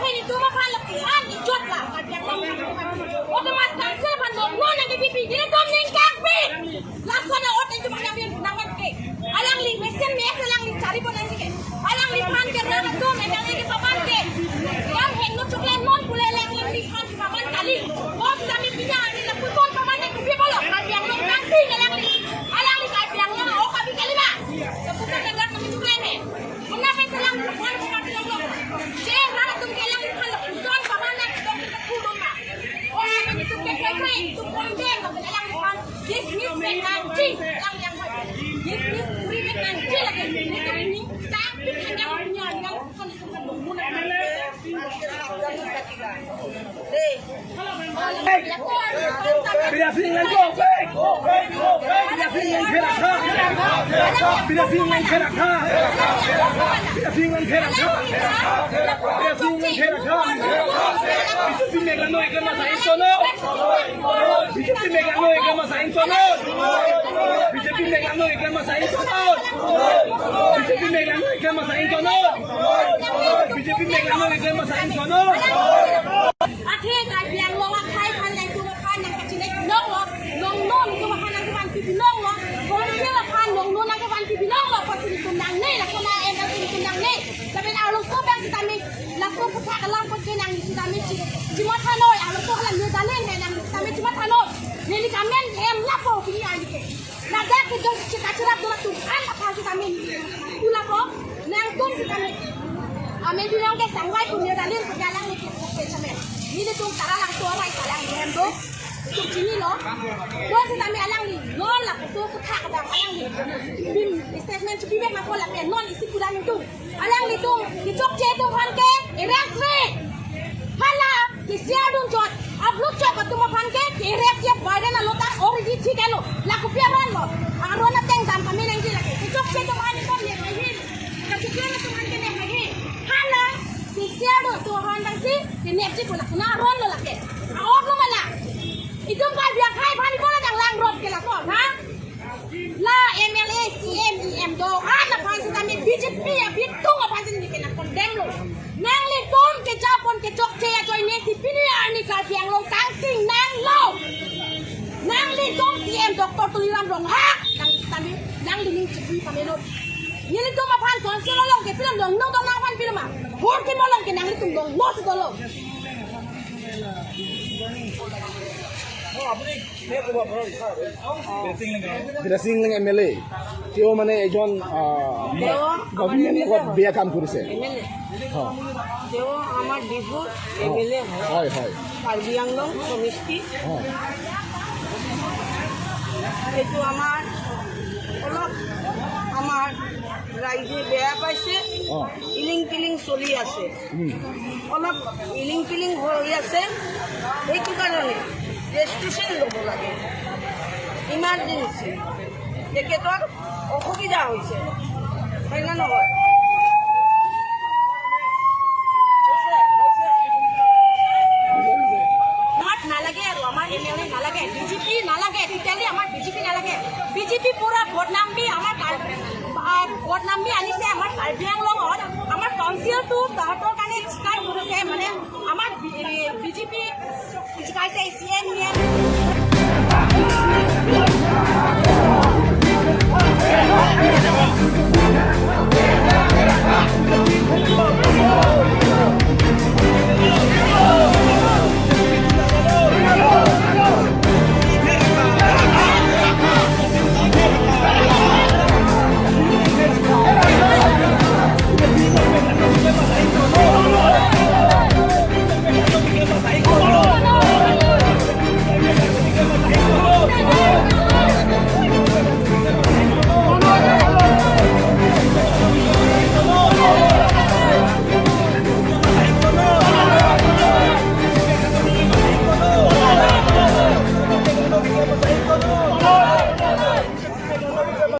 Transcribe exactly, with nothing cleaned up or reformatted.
Itum aphan lapuson ijot la, Karbi Anglong. Autonomous Council aphan non non nangkepipi, nelitum ningkangpi. Lason a-ot itum aphan nangpi nangvanpi. Alangli mesen mes alangli charipon nangji ke. Alangliphan ke rat atum M L A kepaman ke. Ram heno chukle non pule alangliphan kepaman kali. Bos kami punya ni lapuson paman nangkepi pulo. Karbi Anglong kangting alangli. Alangli Karbi Anglong a-ok abi kali ma. Lapuson ke rat kami chukle me. Muna pe selang bukan bukan bilang lo. Je rat atum ke alangliphan lapuson paman nangkedok ke pudun ma. Ora kami atum ke koi koi atum kondem ma alangliphan. Dismiss vek nangji, alang yang dismiss kuri vek nangji lagi. Itum ni tapi yang punya yang lapuson itum kan muna. Bida sing ngan go, go, go, go, go. Bida sing ngan khera kha. Bida sing ngan khera kha. Bida sing ngan khera kha. Bida sing ngan khera kha. B J P mek la noi ke masa intono. B J P mek la noi ke masa intono. B J P mek la noi ke masa intono. B J P mek la noi ke masa intono. B J P mek la noi ke masa intono. Athe Karbi Anglong akhai aphan nangtum aphan nangkachinek nonglo, nongno nangtum aphan nangkevanpi nonglo, Council aphan nongno nangkevanpi nonglo, pasi nangtum nangne, laso na M L A nangtum nangne. Lapen arloso abang sitame, laso aphuthak alam apot ke nangli sitame chi, chimathanoi, arloso hala ne dalen he nangli sitame chimathanoi. Neli kamen hem lapu pini arni ke. Ladak ke jong chika chirap dun atum an aphan sitame. Pu lapu, nangtum sitame. Ame binong ke sangvai pu ne dalen pu jalang ne ke pu ke same. Nelitum Taralangso arai Taralangso hem do. Itum chinilo. Don sitame alangli non lapuson aphuthak abang alangli. Bim statement chipi vek ma ko lapen non isi pudam itum. Alanglitum kechokche atum aphan ke arrest re. Hala ke-share dunchot, upload chot atum aphan ke arrest ya Biden alo ta already thik alo. La kopi aron lo. Aron ateng dam kami nangji lake. Kechokche atum aphan itum ne hai. Kachikir atum aphan ke ne hai. Hala ke-share dun atum aphan bangsi kenepji pu la kona aron lo lake. A-ok lo ma la. Itum Karbi akhai aphan ipon adang langrop ke lason, ha? La M L A, C M, E M do-an aphan sitame B J P abitung aphan sitame nangkondemlo. Nanglitum kejapon kechokche ajoine si pini arni Karbi Anglong kangting nanglo. Nanglitum C M Doctor Tuliram Ronghang nang sitame nangli ning chipi pamenon. Nelitum aphan Council along ke pilo dong nong dong nang aphan pilo ma. Hor ke molong ke nanglitum dong mo si dolo. Bidya Sing Engleng M L A, তেওঁ মানে এজন, আহ, তেওঁ আমাৰ government লগত বেয়া কাম কৰিছে। M L এ। হয়। তেওঁ আমাৰ ডিফুৰ এম এল এ হয়। হয়, হয়। কাৰ্বি আংলং সমষ্টি। হয়। এইটো আমাৰ অলপ আমাৰ ৰাইজে বেয়া পাইছে। অ। ইলিং পিলিং চলি আছে। উম। অলপ ইলিং পিলিং হৈ আছে, সেইটো কাৰণে ৰেজিষ্ট্ৰেশ্যন ল'ব লাগে, ইমাৰ্জেঞ্চি। তেখেতৰ অসুবিধা হৈছে, হয় নে নহয়? আমাক নালাগে আৰু, আমাৰ এম এল এ নালাগে, বি জে পি নালাগে, তেতিয়াহ'লে আমাৰ বি জে পি নালাগে। বি জে পি পুৰা বদনাম দি আমাৰ কাৰ-, আহ, বদনাম দি আনিছে আমাৰ কাৰ্বি আংলঙত। আমাৰ কাউন্সিলটো তাহাঁতৰ কাৰণে চিকাৰ কৰিছে, মানে আমাৰ বি-, এই বি জে পি চিকাইছে, চি এম, ই এম।